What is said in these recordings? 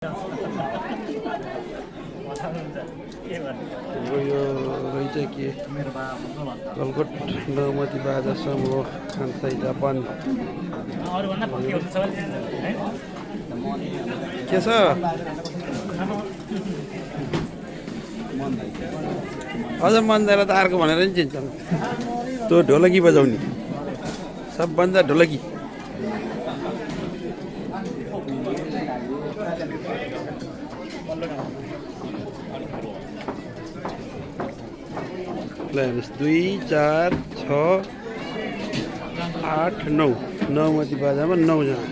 यो रहेछ के कलकट नौमती बाजा समूह खान्साई जापान के छ अझ मन्दालाई त अर्को भनेर नि चिन्छन् त्यो ढोलकी बजाउने सबभन्दा ढोलकी ल हेर्नुहोस् 2 4 6 8 9 नौमती बाजामा 9 जना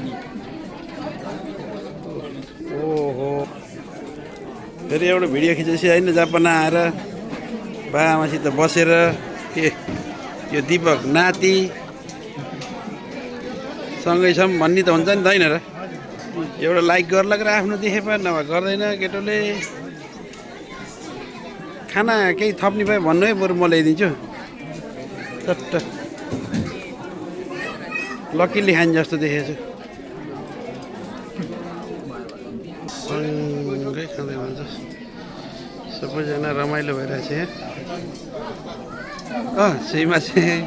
ओहो फेरि एउटा भिडियो खिचेपछि होइन जापान आएर बाबामासित बसेर यो दीपक नाति सँगै छौँ भन्ने त हुन्छ नि त होइन र एउटा लाइक गर्ला र आफ्नो देखे पा नभए गर्दैन केटोले खाना केही थप्ने भए भन्नु है बरु म ल्याइदिन्छु चट्ट लक्कीले खाने जस्तो देखेको छु सँगै खाँदै हुन्छ सबैजना रमाइलो भइरहेछ यहाँ सीमा चाहिँ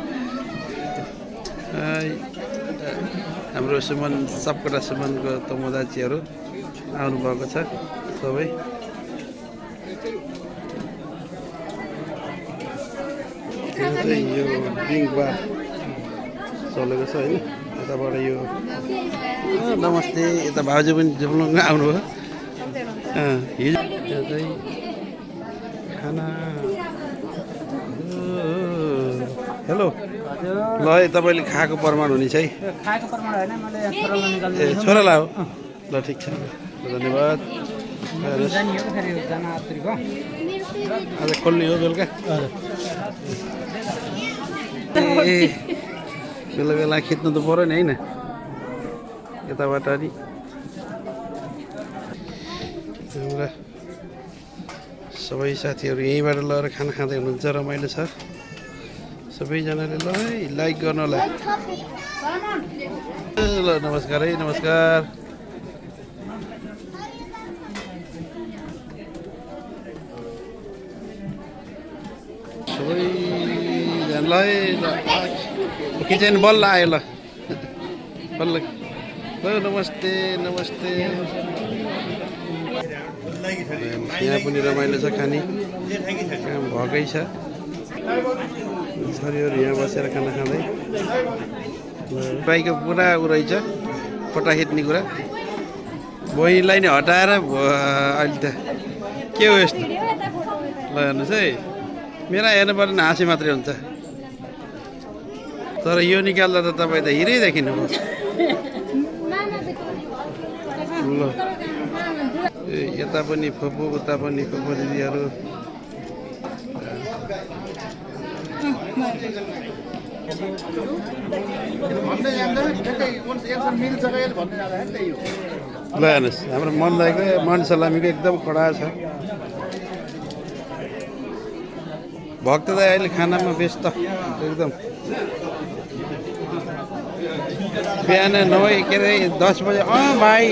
हाम्रो सुमन सबकटा सुमनको तमोदाचीहरू आउनुभएको छ सबै यो ड्रिङ्क बार चलेको छ होइन यताबाट यो नमस्ते यता भाउजू पनि जुम्लुङ आउनुभयो हिजो यहाँ चाहिँ खाना हेलो ल है तपाईँले खाएको प्रमाण हुने छ है ए छोरालाई हो ल ठिक छ धन्यवाद आज खोल्ने हो बेलुका ए बेला बेला खिच्नु त पऱ्यो नि होइन यताबाट अलि हाम्रा सबै साथीहरू यहीँबाट लगेर खाना खाँदै हुनुहुन्छ रमाइलो छ सबैजनाले ल है लाइक गर्नु होला ल नमस्कार है नमस्कार सबैजनालाई किचन बल्ल आयो ल बल्ल ल नमस्ते नमस्ते यहाँ पनि रमाइलो छ खाने काम भएकै छ छोरीहरू यहाँ बसेर खाना खाँदै बाइकको पुरा उ रहेछ फोटा खिच्ने कुरा बहिनीलाई नै हटाएर अहिले त के हो यस्तो ल हेर्नुहोस् है मेरा हेर्नु पर्ने हाँसी मात्रै हुन्छ तर यो निकाल्दा त तपाईँ त हिरै देखिनु भयो ल यता पनि फुपू उता पनि फुपू दिदीहरू ल हेर्नुहोस् हाम्रो मनदाईको मन सलामीको एकदम कडा छ भक्त दाइ अहिले खानामा व्यस्त एकदम बिहान 9 के अरे 10 बजे भाइ